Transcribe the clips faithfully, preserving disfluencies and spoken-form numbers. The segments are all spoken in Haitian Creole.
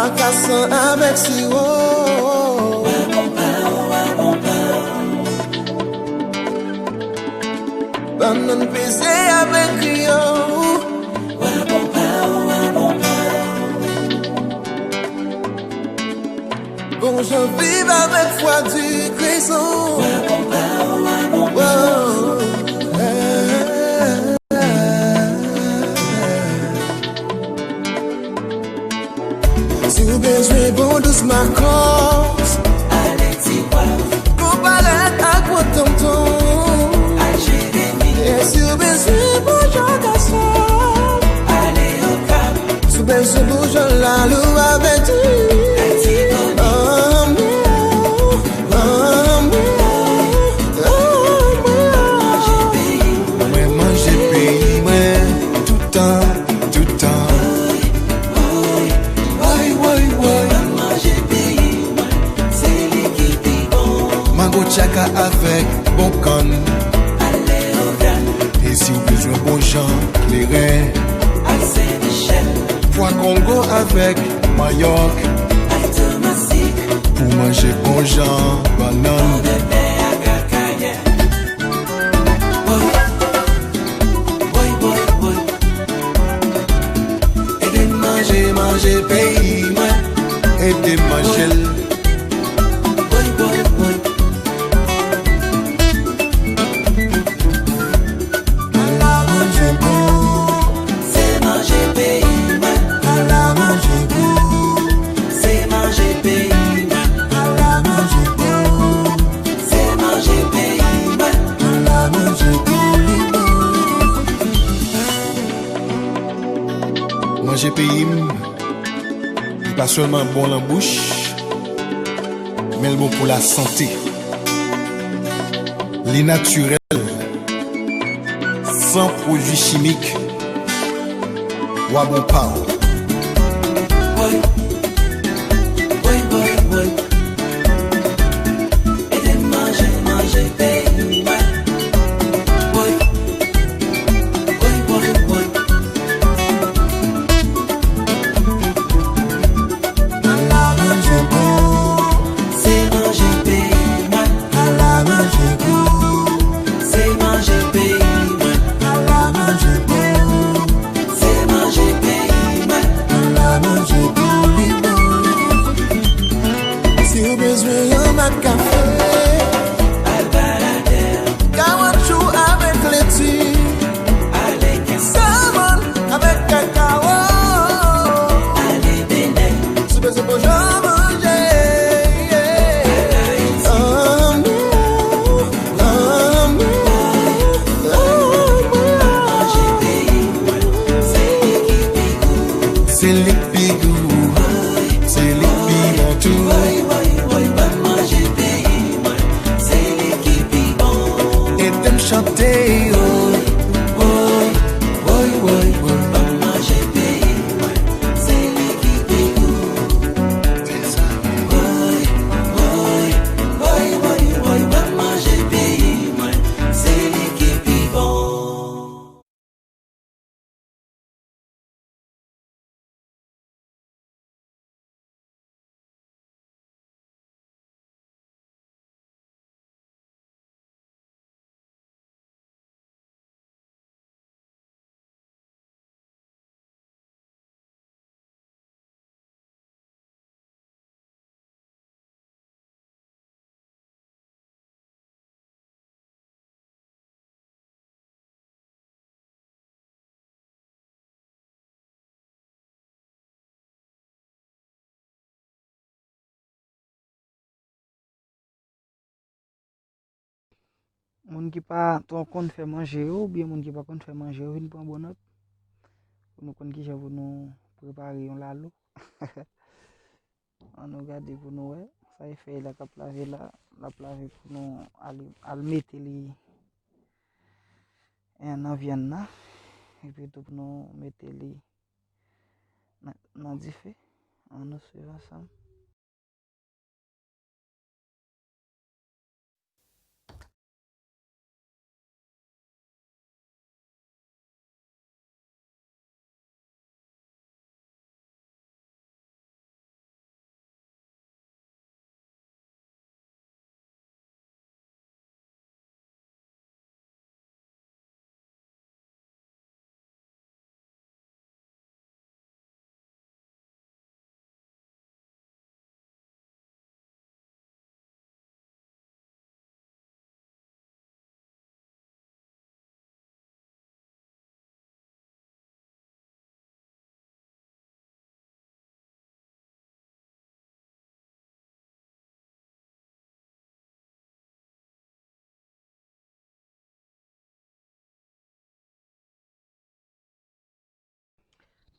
Makasen avèk siwo. Bannann peze avèk griyo. Bon jan viv avèk fwa di grison. Wow. Si w bezwen bon dous makòs, ale Ti Waf. Konpalèt ak gwo tonton, al Jeremi. E si w bezwen bon jan gason, ale Okap. Si w bezwen bon jan lalou avèti, al Ti Boni. Anmè, anmè, anmè. Mwen manje peyi mwen toutan, toutan. Woy, woy, woy. Manje peyi mwen, se li ki pi bon. Mango tchaka avèk bon kann. Ale Ogàn. E si w bezwen bon jan kleren, al Sen Michèl. Pwa Kongo avèk manyòk, al Tomasik. Pou manje bon jan bannann, pòdepè ak akayè. Woy, woy, woy, woy. Ede m manje, manje peyi mwen. Ede m manje l. Woy, woy, woy. Ala manje bon. Se manje peyi mwen. Ala manje bon. Se manje peyi mwen. Ala manje bon. Se manje peyi mwen. Ala manje bon, li bon. Manje peyi m, li pa sèlman bon nan bouch, men l bon pou lasante. Li natirèl, san pwodui chimik. Wa bon pa w. Woy, woy, woy, woy. Ede m manje, manje peyi mwen. Woy, woy, woy, woy. Ala manje bon. Se manje peyi mwen. Ala manje bon. Se manje peyi mwen. Ala manje bon. Se manje peyi mwen. Ala manje bon, li bon. Si w bezwen yon mak kafe, al Baradè. Kawotchou avèk leti, ale Kensal. Salmon avèk kakawo, ale Benè. Si w bezwen bon jan manje, al Ayiti. Anmè, anmè, anmè. Manje peyi mwen, se li ki pi gou. Se li k pi gou, se li k pi bon tou. Woy, woy, woy, ban m manje peyi mwen, se li ki pi bon. Ede m chante yo. Woy, woy, woy, woy, ban m manje peyi mwen, se li ki pi gou. Woy, woy, woy, woy, woy, ban m manje peyi mwen, se li ki pi bon. Moun ki pa twò konn fè manje yo, oubyen moun ki pa konn fè manje yo, vin pran bon nòt. Pou nou konn kijan pou nou prepare yon lalo. Ann nou gade pou nou wè. Sa e fèy la k ap lave la, l ap lave pou nou al, al mete li, eh, nan vyann nan. Epi tou pou nou mete li nan, nan dife. Ann nou swiv ansanm.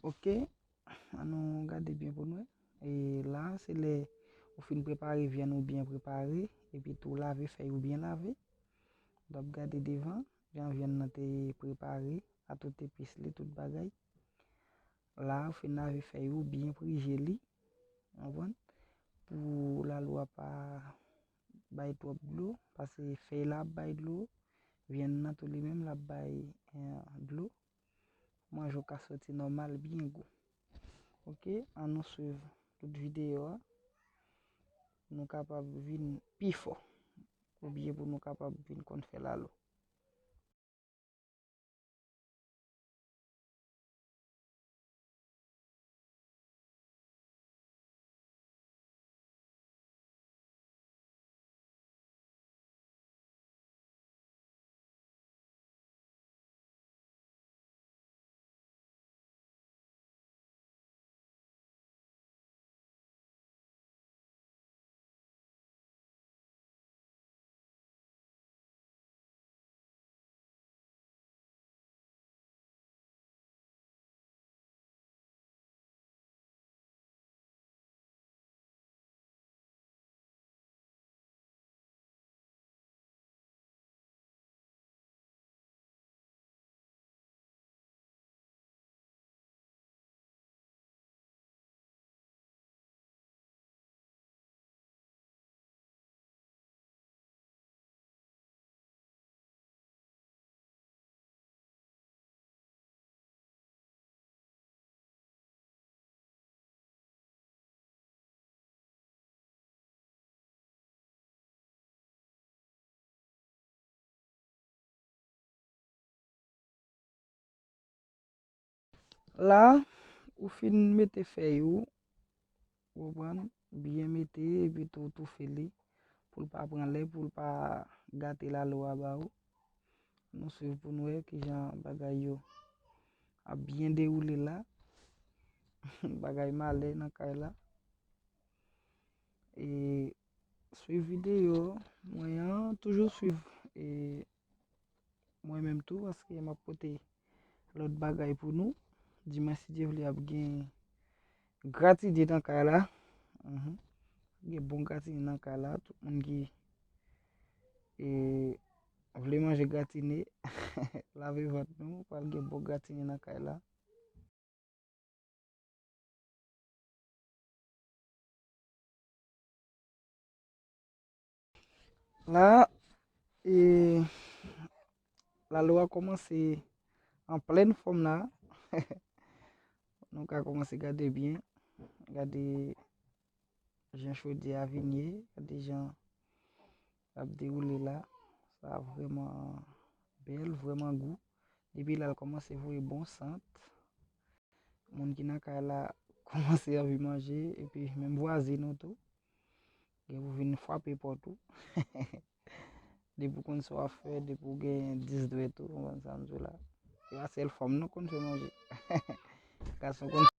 Ok, ann nou gade byen pou n wè. E la, se lè ou fin prepare vyann ou byen prepare, epi tou lave fèy ou byen lave. W ap gade devan, jan vyann nan te prepare, a tout epis li, tout bagay. La, ou fin lave fèy ou, byen prije li, w konprann? Pou lalo a pa bay twòp dlo, paske fèy la ap bay dlo, vyann nan tou li menm l ap bay, eh, dlo. Manje w ka soti nòmal, byen gou. Ok, ann nou swiv tout videyo a, pou nou kapab vin pi fò, oubyen pou nou kapab vin konn fè lalo. La, ou fin mete fèy ou, ou konprann, byen mete, epi tou toufe li, pou l pa pran lè, pou l pa gate lalo a ba ou. Nou swiv pou n wè kijan bagay yo ap byen dewoule la. Bagay malè nan kay la. E swiv videyo mwen an, toujou swiv, e mwen menm tou, paske m ap pote lòt bagay pou nou. Dimanch, si Dye vle, ap gen gratine nan kay la. Mhm. Gen bon gratine nan kay la. Tout moun ki, e, vle manje gratine, lave vant nou, pral gen bon gratine nan kay la. La, e, lalo a kòmanse an plèn fòm la. Nou ka kòmanse gade byen. Gade jan chodyè a vin ye, gade jan l ap dewoule la. Sa vrèman bèl, vrèman gou. Depi la, l kòmanse voye bon sant. Moun ki nan kay la kòmanse anvi manje, epi menm vwazen nou tou. Gen pou vin frape pòt ou. Depi w konn sa w ap fè, depi w gen dis dwèt ou, w konprann sa m di w la. Se pa sèl fanm non konn fè manje. Gason konn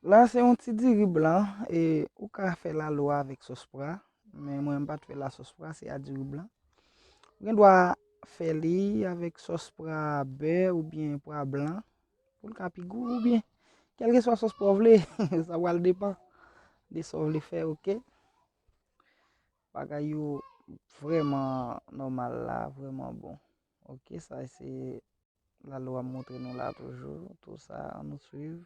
La se yon ti diri blan, e ou ka fè lalo a avèk sòs pra, men mwen m pa t fè la sòs pra, se a diri blan. Ou gen dwa fè li avèk sòs pra bè oubyen pra blan, pou l ka pi gou oubyen kèlkeswa sòs pra w vle, sa pral depann de sa w vle fè, oke? Bagay yo vrèman nòmal la, vrèman bon. Oke, sa se lalo a montre nou la toujou, tou sa, ann nou swiv.